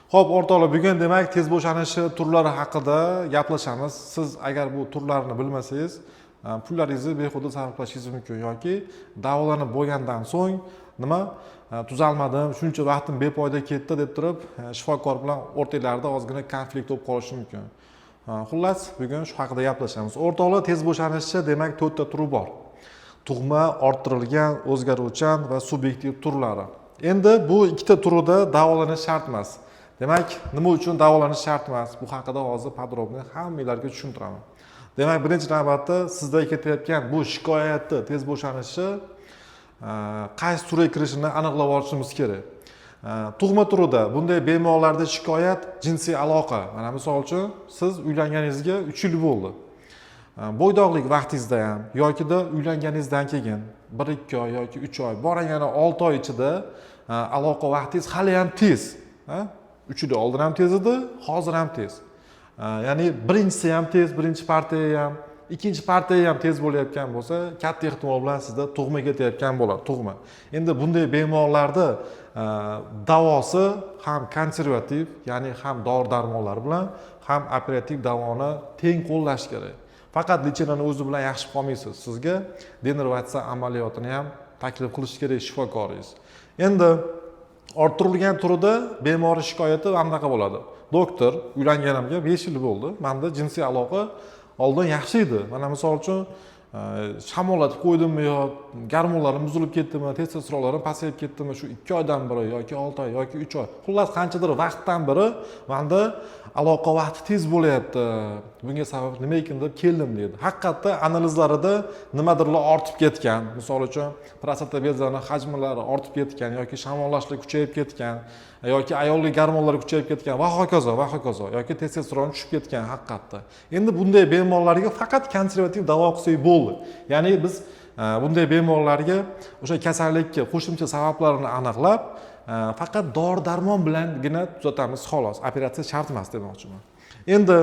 Xo'p, o'rtoqlar, bugun demak tez bo'shanishi turlari haqida gaplashamiz. Siz agar bu turlarni bilmasangiz, pullaringizni behuda sarflashingiz mumkin yoki davolanib bo'lgandan so'ng nima tuzalmadim, shuncha vaqtim befoyda ketdi deb turib, shifokor bilan o'rtanglarda ozgina konflikt bo'lib qolishi mumkin. Xullas, bugun shu haqida gaplashamiz. O'rtoqlar, tez bo'shanishni demak to'rtta turi bor. Tug'ma, orttirilgan, o'zgaruvchan va subyektiv turlari. Endi bu ikkita turida davolanish shart emas. Demak, nima uchun davolanish shart emas? Bu haqida hozir подробно hammanglarga tushuntiraman. Demak, birinchi navbatda sizda ketayotgan bu shikoyatni, tez bo'shanishi qaysi turga kirishini aniqlab olishimiz kerak. Tug'ma turida bunday bemorlarda shikoyat jinsiy aloqa. Mana misol uchun, siz uylanganingizga 3 yil bo'ldi. Bo'ydoqlik vaqtingizda ham yokida uylanganingizdan keyin 1-2 oy yoki 3 oy, boragani 6 oy ichida aloqa vaqtingiz hali ham tez. 3 yil oldin ham tez edi, hozir ham tez. Ya'ni birinchisi ham tez, birinchi partiya ham, ikkinchi partiya ham tez bo'layotgan bo'lsa, katta ehtimol bilan sizda tug'ma ketayotgan bo'ladi, tug'ma. Endi bunday bemorlarda davosi ham konservativ, ya'ni ham dori darmonlar bilan, ham operativ davoni teng qo'llash kerak. Faqat лечение ni o'zi bilan yaxshi qolmaysiz, sizga denervatsiya amaliyotini ham taklif qilish kerak shifokoringiz. Endi orttirilgan turida bemorni shikoyati mana bunaqa bo'ladi: "Doktor, uylanganimga 5 yil bo'ldi, manda jinsiy aloqa oldin yaxshi edi. Mana misol uchun, shamollatib qo'ydimmi yo gormonlarim buzilib ketdimi, testosteronlarim pasayib ketdimi, shu 2 oydan beri yoki 6 oy yoki 3 oy, xullas, qanchadir vaqtdan beri manda aloqa vaqti tez bo'lyapti. Bunga sabab nima ekan deb keldim", deydi. Haqiqatda analizlarida nimadirlar ortib ketgan, misol uchun, prostata bezani hajmlari ortib ketgan yoki shamollashlar kuchayib ketgan yoki ayollik gormonlari kuchayib ketgan va hokazo va hokazo, yoki testosteron tushib ketgan haqiqatda. Endi bunday bemorlarga faqat konservativ davo qilsak bo'ldi. Ya'ni biz bunday bemorlarga o'sha kasallikka qo'shimcha sabablarini aniqlab, faqat dori darmon bilangina tuzatamiz, xolos, operatsiya shart emas demoqchiman. Endi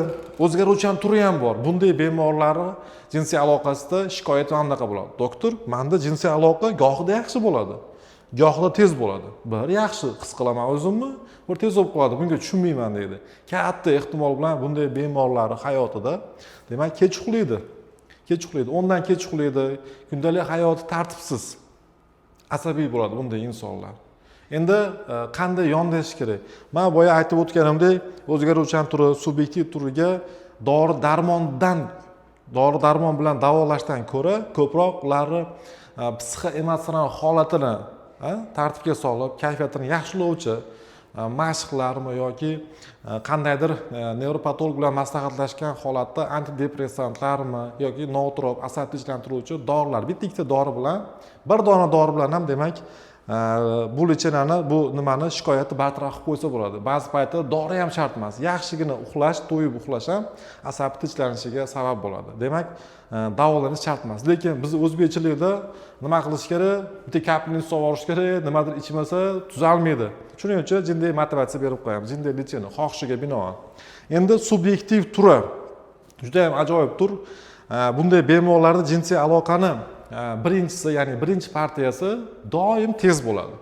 o'zgaruvchan turi ham bor. Bunday bemorlarni jinsiy aloqasida shikoyat mana bunaqa bo'ladi: "Doktor, manda jinsiy aloqa gohida yaxshi bo'ladi, gohida tez bo'ladi. Bir yaxshi his qilaman o'zimni, bir tez bo'lib qoladi, bunga tushunmayman", deydi. Katta ehtimol bilan bunday bemorlarni hayotida demak kech uxlaydi, kech uxlaydi, 10dan kech uxlaydi, kundalik hayoti tartibsiz, asabiy bo'ladi bunday insonlar. Endi qanday yondashish kerak? Man boya aytib o'tganimdek, o'zgaruvchan turi, subyektiv turiga dori darmon bilan davolashdan ko'ra ko'proq ularni psixoemotsional holatini tartibga solib, kayfiyatini yaxshilovchi mashqlarmi yoki qandaydir nevropatolog bilan maslahatlashgan holatda antidepressantlarmi yoki nootrop, asab tinchlantiruvchi dorilar, bitta ikkita dori bilan, bir dona dori bilan ham demak bu лечение ni, bu nimani, shikoyatni bartaraf qilib qo'ysa bo'ladi. Ba'zi paytda dori ham shart emas, yaxshigina uxlash, to'yib uxlash ham asab tinchlanishiga sabab bo'ladi. Demak, davolanish shart emas, lekin biz o'zbekchilikda nima qilish kerak? Bitta капельница solib yuborish kerak, nimadir ichmasa tuzalmaydi. Shuning uchun jinday motivatsiya berib qo'yamiz, jinday лечение xohishiga binoan. Endi subyektiv turi judayam ajoyib tur. Bunday bemorlarda jinsiy aloqani birinchisi, ya'ni birinchi partiyasi doim tez bo'ladi.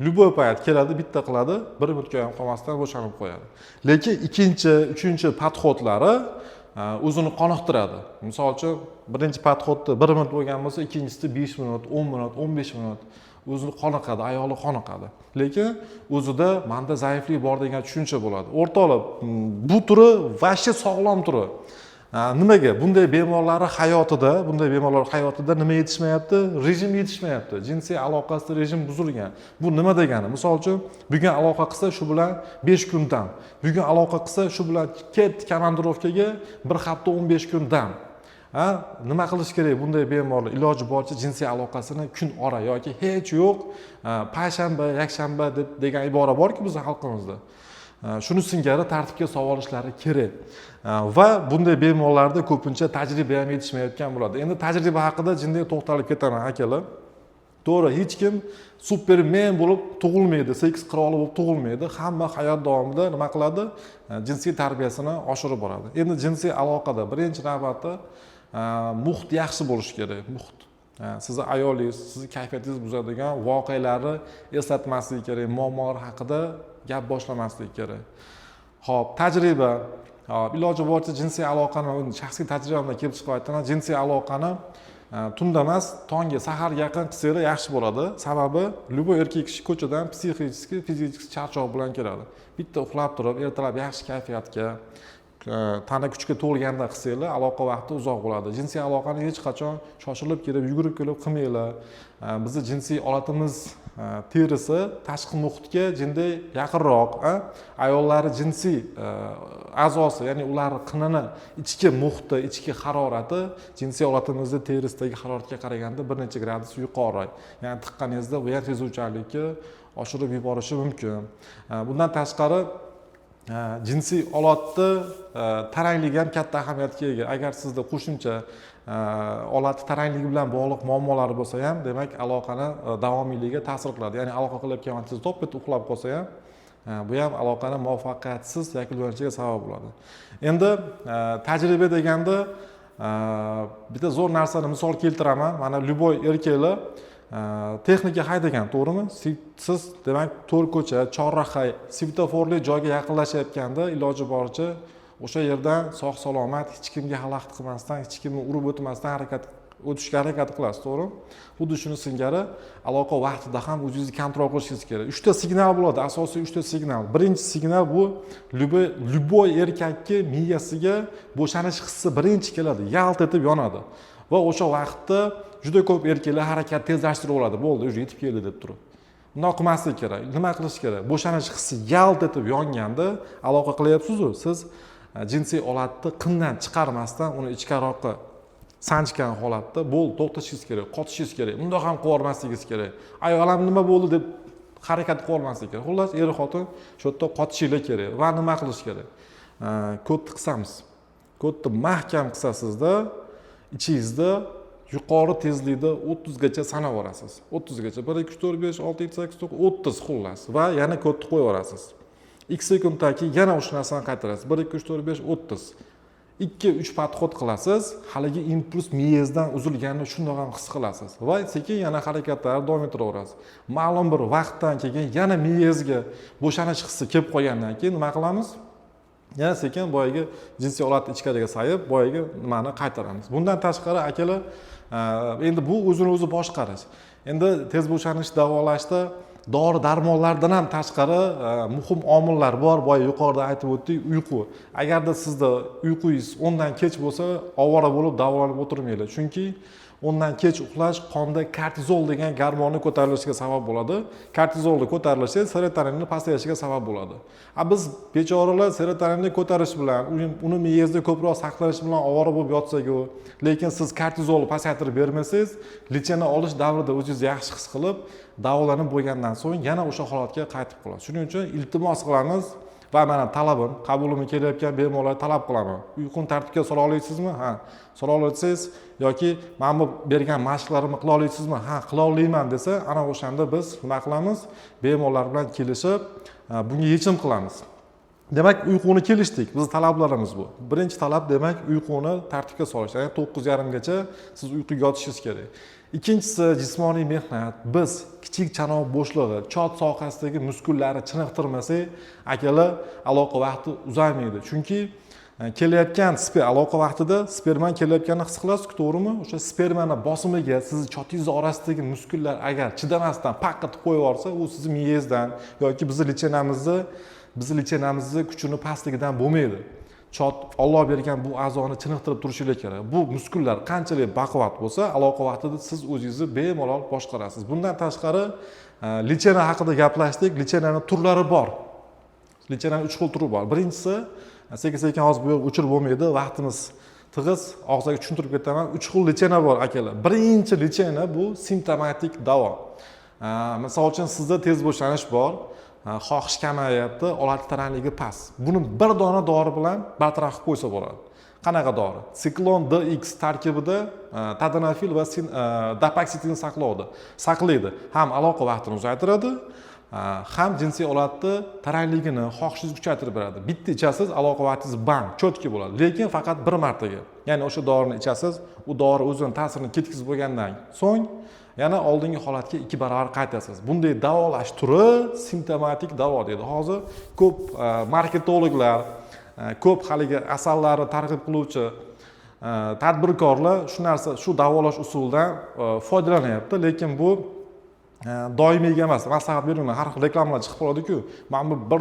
Любой payt keladi, bitta qiladi, bir minutga ham qolmasdan bo'shanib qo'yadi. Lekin ikkinchi, uchinchi подход lari o'zini qoniqtiradi. Misol uchun, birinchi подход da 1 minut bo'lgan bo'lsa, ikkinchisida 5 minut, 10 minut, 15 minut. O'zini qoniqadi, ayoli qoniqadi, lekin o'zida manda zaiflik bor degan tushuncha bo'ladi. O'rtoqlar, bu turi вообще sog'lom turi. Nimaga bunday bemorlarni hayotida, bunday bemorlar hayotida nima yetishmayapti? Rejim yetishmayapti, jinsiy aloqasida rejim buzilgan. Bu nima degani? Misol uchun, bugun aloqa qilsa, shu bilan 5 kun dam, bugun aloqa qilsa, shu bilan ketdi komandirovkaga, bir hafta, 15 kun dam. Ha, nima qilish kerak bunday bemorlar? Iloji boricha jinsiy aloqasini kun ora yoki hech yo'q payshanba, yakshanba deb degan ibora borku bizni xalqimizda. Shuni singari tartibga solib olishlari kerak. Va bunday bemorlarda ko'pincha tajriba ham yetishmayotgan bo'ladi. Endi tajriba haqida jinday to'xtalib ketaman, akalar. To'g'ri, hech kim supermen bo'lib tug'ilmaydi, seks qiroli bo'lib tug'ilmaydi. Hamma hayot davomida nima qiladi? Jinsiy tarbiyasini oshirib boradi. Endi jinsiy aloqada birinchi navbatda muhit yaxshi bo'lishi kerak, muhit. Sizni ayolingiz sizni kayfiyatingizni buzadigan voqealarni eslatmasligi kerak, muammolar haqida. gap boshlamaslik kerak. Ho'p, tajriba. Hop, iloji boricha jinsiy aloqani, shaxsiy tajribamdan kelib chiqib aytaman, jinsiy aloqani tunda emas, tongga, saharga yaqin qilsanglar yaxshi bo'ladi. Sababi любой erkak kishi ko'chadan psixически, физически charchoq bilan keladi. Bitta uxlab turib, ertalab yaxshi kayfiyatga, tana kuchga to'lganda qilsanglar, aloqa vaqti uzoq bo'ladi. Jinsiy aloqani hech qachon shoshilib kelib, yugurib kelib qilmanglar. Bizni jinsiy olatimiz terisi tashqi muhitga jinday yaqinroq. Ayollarni jinsiy a'zosi, ya'ni ularni qinini ichki muhiti, ichki harorati jinsiy olatimizni terisidagi haroratga qaraganda bir necha gradus yuqori. Ya'ni tiqqaningizda bu ham sezuvchanlikni oshirib yuborishi mumkin. Bundan tashqari, jinsiy olatni tarangligi ham katta ahamiyatga ega. Agar sizda qo'shimcha olat tarangligi bilan bog'liq muammolar bo'lsa ham, demak, aloqani davomiyligiga ta'sir qiladi. Ya'ni aloqa qilayotgan vaqtingizda top etib uxlab qolsa ham, bu ham aloqani muvaffaqiyatsiz yakunlanishiga sabab bo'ladi. Endi tajriba deganda bitta zo'r narsani misol keltiraman. Mana, любой erkaklar texnika haydagan, to'g'rimi? Siz, demak, to'rt ko'cha, chorraha, svetoforli joyga yaqinlashayotganda iloji boricha o'sha yerdan sog' salomat, hech kimga xalaqit qilmasdan, hech kimni urib o'tmasdan harakat o'tishga harakat qilasiz, to'g'rimi? Xuddi shuni singari aloqa vaqtida ham o'zingizni контроль qilishingiz kerak. Uchta signal bo'ladi, asosiy uchta signal. Birinchi signal bu любой erkakni miyasiga bo'shanish hissi birinchi keladi, yalt etib yonadi va o'sha vaqtda juda ko'p erkaklar harakat tezlashtirib oladi, bo'ldi, уже yetib keldi deb turib. Bundoq qilmaslik kerak. Nima qilish kerak? Bo'shanish hissi yalt etib yonganda aloqa qilyapsizu, siz jinsiy olatni qindan chiqarmasdan uni ichkariroqqa sanchgan holatda bo'ldi, to'xtashingiz kerak, qotishingiz kerak. Bundoq ham qilib yubormasligingiz kerak, ayol ham nima bo'ldi deb harakat qilib yubormaslik kerak. Xullas, er xotin shu yerda qotishinglar kerak. Va nima qilish kerak? Ko'tni qisamiz, ko'tni mahkam qisasizda, ichingizda yuqori tezlikda 30gacha sanab yuborasiz, 30gacha: bir, ikki, uch, to'rt, besh, olti, yetti, sakkiz, to'qqiz, 30. Xullas, va yana ko'tni qo'yib yuborasiz. 2 sekunddan keyin yana o'sha narsani qaytarasiz: bir, ikki, uch, to'rt, besh, 30. Ikki, uch подход qilasiz, haligi impuls miyangizdan uzilganini shundoq ham his qilasiz va sekin yana harakatlarni davom ettiraverasiz. Ma'lum bir vaqtdan keyin yana miyangizga bo'shanish hissi kelib qolgandan keyin nima qilamiz? Yana sekin boyagi jinsiy olatni ichkariga sayib, boyagi nimani qaytaramiz. Bundan tashqari, akalar, endi bu o'zini o'zi boshqarish. Endi tez bo'shanish davolashda dori darmonlardan ham tashqari muhim omillar bor. Boya yuqorida aytib o'tdik, uyqu. Agarda sizda uyqungiz 10dan kech bo'lsa, ovora bo'lib davolanib o'tirmanglar, chunki 10dan kech uxlash qonda kortizol degan gormonni ko'tarilishiga sabab bo'ladi. Kortizolni ko'tarilishi serotoninni pasayishiga sabab bo'ladi. A biz bechoralar serotoninni ko'tarish bilan, uni miyangizda ko'proq saqlanishi bilan ovora bo'lib yotsak-u, lekin siz kortizolni pasaytirib bermasangiz, лечение olish davrida o'zingizni yaxshi his qilib, davolanib bo'lgandan so'ng yana o'sha holatga qaytib qolasiz. Shuning uchun iltimos qilamiz va mana talabim, qabulimga kelayotgan bemorlarga talab qilaman: uyquni tartibga sola olasizmi? Ha, sola olsangiz yoki mana bu bergan mashqlarimni qila olasizmi? Ha, qila olaman desa, ana o'shanda biz nima qilamiz? Bemorlar bilan kelishib, bunga yechim qilamiz. Demak, uyquni kelishdik. Bizni talablarimiz bu. Birinchi talab, demak, uyquni tartibga solish, ya'ni 9:30gacha siz uyquga yotishingiz kerak. Ikkinchisi, jismoniy mehnat. Biz kichik chanoq bo'shlig'i, chot sohasidagi muskullarni chiniqtirmasak, akalar, aloqa vaqti uzaymaydi, chunki kelayotgan aloqa vaqtida sperma kelayotganini his qilasizku, to'g'rimi? O'sha spermani bosimiga sizni chotingizni orasidagi muskullar agar chidamasdan paq etib qo'yib yuborsa, u sizni miyangizdan yoki bizni лечение mizni kuchini pastligidan bo'lmaydi. Chot, Olloh bergan bu a'zoni chiniqtirib turishinglar kerak. Bu muskullar qanchalik baquvvat bo'lsa, aloqa vaqtida siz o'zingizni bemalol boshqarasiz. Bundan tashqari, лечение haqida gaplashdik. Лечение ni turlari bor. Лечение ni uch xil turi bor. Birinchisi, sekin sekin, hozir bu yerga o'chirib bo'lmaydi, vaqtimiz tig'iz, og'zaki tushuntirib ketaman. Uch xil лечение bor, akalar. Birinchi лечение bu simptomatik davo. Misol uchun, sizda tez bo'shanish bor, xohish kamayyapti, olat tarangligi past. Buni bir dona dori bilan bartaraf qilib qo'ysa bo'ladi. Qanaqa dori? Siklon DX tarkibida tadalafil va dapaksitin saqlaydi. Ham aloqa vaqtini uzaytiradi, ham jinsiy olatni tarangligini, xohishingizni kuchaytirib beradi. Bitta ichasiz, aloqa vaqtingiz bang, четкий bo'ladi, lekin faqat bir martaga. Ya'ni o'sha dorini ichasiz, u dori o'zini ta'sirini ketkazib bo'lgandan so'ng Yana oldingi holatga 2 barobar qaytasiz. Bunday davolash turi simptomatik davo deydi. Hozir ko'p marketologlar, ko'p haligi asallarni targ'ib qiluvchi tadbirkorlar shu narsa, shu davolash usulidan foydalanyapti, lekin bu doimiyga emas, maslahat bermayman. Har xil reklamalar chiqib qoladiku: mana bu bir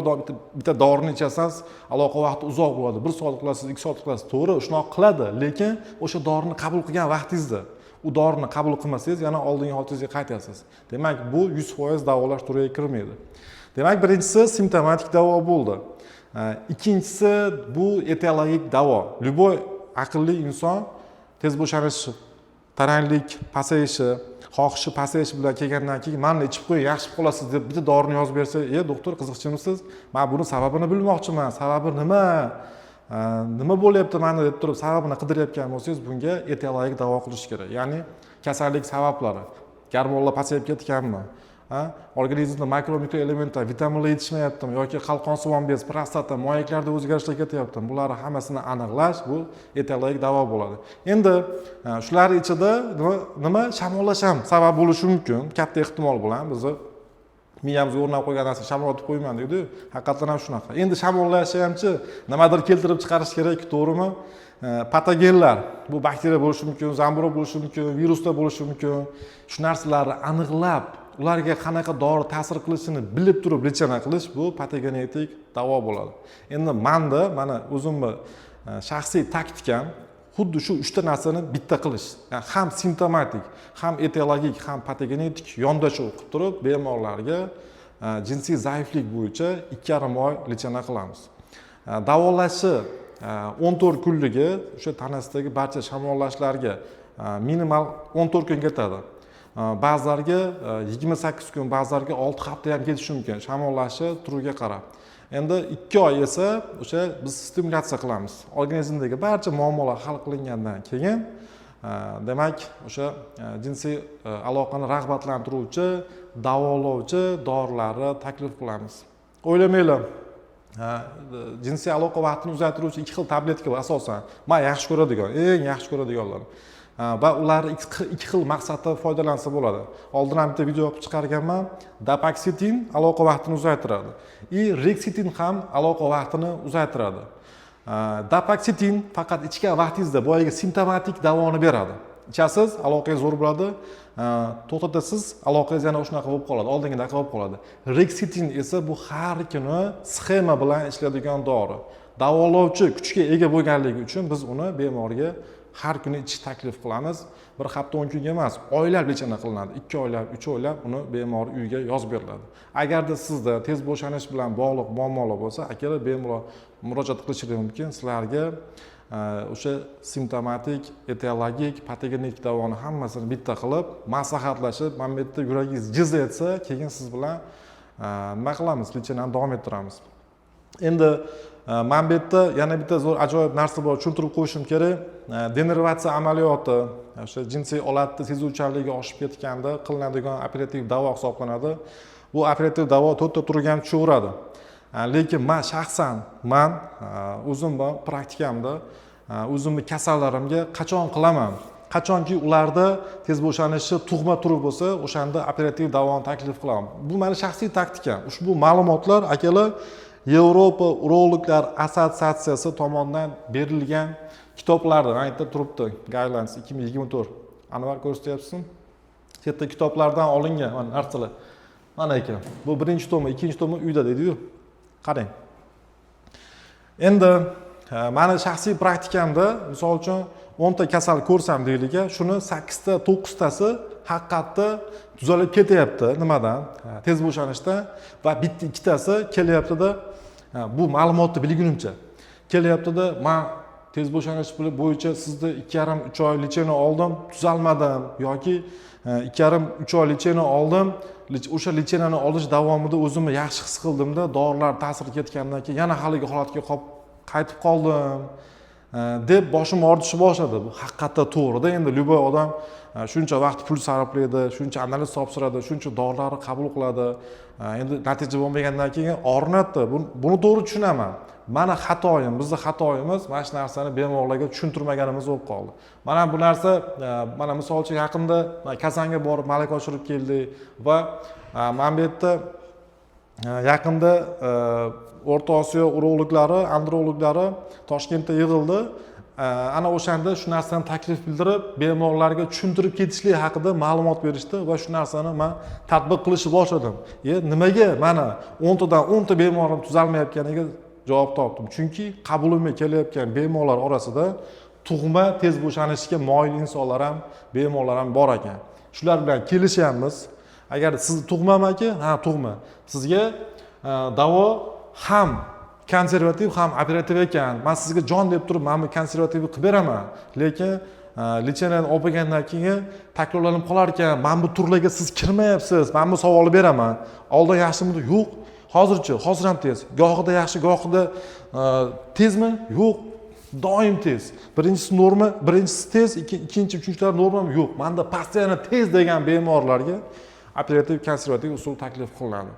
bitta dorini ichasiz, aloqa vaqti uzoq bo'ladi, bir soat qilasiz, 2 soat qilasiz. To'g'ri, shunaqa qiladi, lekin o'sha dorini qabul qilgan vaqtingizda, u dorini qabul qilmasangiz, yana oldingi holatingizga qaytasiz. Demak, bu 100% davolash turiga kirmaydi. Demak, birinchisi simptomatik davo bo'ldi. Ikkinchisi bu etiologik davo. Любой aqlli inson tez bo'shanish, taranglik pasayishi, xohishi pasayishi bilan kelgandan keyin "Mana, ichib qo'ying, yaxshi bo'lib qolasiz" deb bitta dorini yozib bersa, "E, doktor, qiziqchimisiz, man buni sababini bilmoqchiman, sababi nima, nima bo'lyapti manda?" deb turib sababini qidirayotgan bo'lsangiz, bunga etiologik davo qilish kerak. Ya'ni kasallik sabablari: gormonlar pasayib ketganmi, organizmda makro mikro elementlar, vitaminlar yetishmayaptimi yoki qalqonsimon bez, prostata, moyaklarda o'zgarishlar ketyaptimi, bularni hammasini aniqlash, bu etiologik davo bo'ladi. Endi shular ichida nima, shamollash ham sabab bo'lishi mumkin katta ehtimol bilan. Bizni miyamizga o'rnab qo'ygan narsa, "Shamollatib qo'yman" deydiyu, haqiqatdan ham shunaqa. Endi shamollashi hamchi nimadir keltirib chiqarish kerak, to'g'rimi? Patogenlar, bu bakteriya bo'lishi mumkin, zamburug' bo'lishi mumkin, viruslar bo'lishi mumkin. Shu narsalarni aniqlab, ularga qanaqa dori ta'sir qilishini bilib turib лечение qilish, bu patogenetik davo bo'ladi. Endi manda, mana, o'zimni shaxsiy taktikam xuddi shu uchta narsani bitta qilish, ya'ni ham simptomatik, ham etiologik, ham patogenetik yondashuv qilib turib, bemorlarga jinsiy zaiflik bo'yicha 2,5 oy лечение qilamiz. Davolashi 14 kunligi, o'sha tanasidagi barcha shamollashlarga minimal 14 kun ketadi. Ba'zilariga 28 kun, ba'zilariga 6 hafta ham ketishi mumkin, shamollashi turiga qarab. Endi 2 oy esa o'sha biz stimulyatsiya qilamiz. Organizmdagi barcha muammolar hal qilingandan keyin, demak, o'sha jinsiy aloqani rag'batlantiruvchi, davolovchi dorilarni taklif qilamiz. O'ylamanglar, jinsiy aloqa vaqtini uzaytiruvchi ikki xil tabletka bor asosan, man yaxshi ko'radigan, eng yaxshi ko'radiganlar va ularni ikki xil maqsadda foydalansa bo'ladi. Oldin ham bitta video qilib chiqarganman. Dapaksitin aloqa vaqtini uzaytiradi и reksitin ham aloqa vaqtini uzaytiradi. Dapaksitin faqat ichgan vaqtingizda boyagi simptomatik davoni beradi. Ichasiz, aloqangiz zo'r bo'ladi, to'xtatasiz, aloqangiz yana shunaqa bo'lib qoladi, oldingidaqa bo'lib qoladi. Reksitin esa bu har kuni sxema bilan ishlaydigan dori. Davolovchi kuchga ega bo'lganligi uchun biz uni bemorga har kuni ichish taklif qilamiz. Bir hafta, 10 kunga emas, oylab лечение qilinadi, 2 oylab, 3 oylab uni bemor uyiga yozib beriladi. Agarda sizda tez bo'shanish bilan bog'liq muammolar bo'lsa, akalar, bemalol murojaat qilishingiz mumkin. Sizlarga o'sha simptomatik, etiologik, patogenetik davoni hammasini bitta qilib, maslahatlashib, mana bu yerda yuragingiz jiz etsa, keyin siz bilan nima qilamiz, лечение ni davom ettiramiz. Endi mana bu yerda yana bitta zo'r, ajoyib narsa bor, tushuntirib qo'yishim kerak. Denervatsiya amaliyoti o'sha jinsiy olatni sezuvchanligi oshib ketganda qilinadigan operativ davo hisoblanadi. Bu operativ davo to'rtta turiga ham tushaveradi. Lekin man shaxsan, man o'zimni praktikamda o'zimni kasallarimga qachon qilaman? Qachonki ularda tez bo'shanishi tug'ma turi bo'lsa, o'shanda operativ davoni taklif qilaman. Bu mani shaxsiy taktikam. Ushbu ma'lumotlar, akalar, Yevropa urologlar assotsiatsiyasi tomonidan berilgan kitoblarda, mana yerda turibdi, Guidelines 2024. Anvar, ko'rsatyapsizmi? Shu yerda kitoblardan olingan mana narsalar mana ekan. Bu birinchi tomi, ikkinchi tomi uyda deydiyu, qarang. Endi mani shaxsiy praktikamda, misol uchun, 10 ta kasal ko'rsam deylik, shuni sakkizta, to'qqiztasi haqiqatda tuzalib ketyapti. Nimadan? Tez bo'shanishdan. Va bitta ikkitasi kelyaptida, bu ma'lumotni bilgunimcha kelyaptida: "Man tez bo'shanish bo'yicha sizni 2,5-3 oy лечение oldim, tuzalmadim" yoki "2,5-3 oy лечение oldim, o'sha лечение ni olish davomida o'zimni yaxshi his qildimda, dorilar ta'siri ketgandan keyin yana haligi holatga qaytib qoldim" deb boshim og'ritishni boshladi. Bu haqiqatda to'g'rida. Endi любой odam shuncha vaqt pul sarflaydi, shuncha analiz topshiradi, shuncha dorilarni qabul qiladi, endi natija bo'lmagandan keyin og'rinadida. Buni to'g'ri tushunaman. Mani xatoyim, bizni xatoyimiz mana shu narsani bemorlarga tushuntirmaganimiz bo'lib qoldi. Mana bu narsa, mana misol uchun yaqinda Kazanga borib malaka oshirib keldik va mana bu yerda yaqinda O'rta Osiyo urologlari, androloglari Toshkentda yig'ildi. Ana o'shanda shu narsani taklif bildirib, bemorlarga tushuntirib ketishlik haqida ma'lumot berishdi va shu narsani man tatbiq qilishni boshladim. Nimaga mana 10 tadan 10 ta bemorim tuzalmayotganiga javob topdim. Chunki qabulimga kelayotgan bemorlar orasida tug'ma tez bo'shanishga moyil insonlar ham, bemorlar ham bor ekan. Shular bilan kelishyapmiz. Agar siz tug'mami, aka? Ha, tug'ma. Sizga davo ham konservativ, ham operativ ekan. Man sizga jon deb turib mana bu konservativni qilib beraman, lekin лечение ni olib bo'lgandan keyin takrorlanib qolar ekan. Mana bu turlarga siz kirmayapsiz. Mana bu savolni beraman: oldin yaxshimidi? Yo'q. Hozirchi? Hozir ham tez, gohida yaxshi, gohida tezmi? Yo'q, doim tez. Birinchisi norma, birinchisi tez, ikkinchi, uchinchilar normami? Yo'q, manda постоянно tez degan bemorlarga operativ, konservativ usul taklif qilinadi.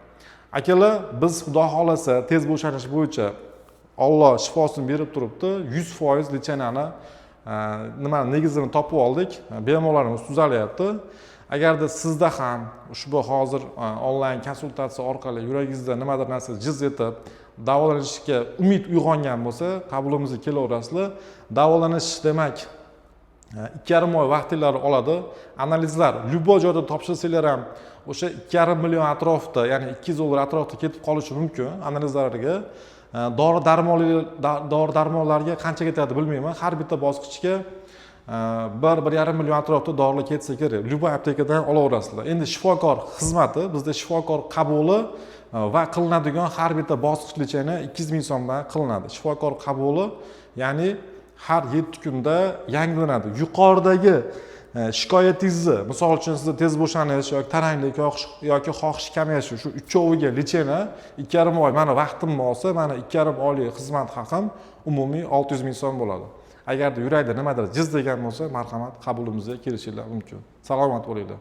Akalar, biz xudo xohlasa tez bo'shanish bo'yicha Olloh shifosini berib turibdi, 100% лечение ni nima negizini topib oldik, bemorlarimiz tuzalyapti. Agarda sizda ham ushbu hozir onlayn konsultatsiya orqali yuragingizda nimadir narsa jiz etib, davolanishga umid uyg'ongan bo'lsa, qabulimizga kelaverasizlar. Davolanish demak 2,5 oy vaqtinglar oladi. Analizlar любой joyda topshirsanglar ham o'sha 2,5 million atrofida, ya'ni 200 dollar atrofida ketib qolishi mumkin analizlarga. Dori darmonlarga qancha ketadi bilmayman, har bitta bosqichga 1-1,5 million atrofida dorilar ketsa kerak. Любой aptekadan olaverasizlar. Endi shifokor xizmati, bizda shifokor qabuli va qilinadigan har bitta bosqich лечение 200 ming so'mdan qilinadi. Shifokor qabuli, ya'ni har 7 kunda yangilanadi. Yuqoridagi shikoyatingizni, misol uchun sizda tez bo'shanish yoki taranglik yoki xohish kamayishi, shu uchoviga лечение 2,5 oy mani vaqtimni olsa, mani 2,5 oylik xizmat haqim umumiy 600 ming so'm bo'ladi. Agarda yurakda nimadir jiz degan bo'lsa, marhamat, qabulimizga kelishinglar mumkin. Salomat bo'linglar.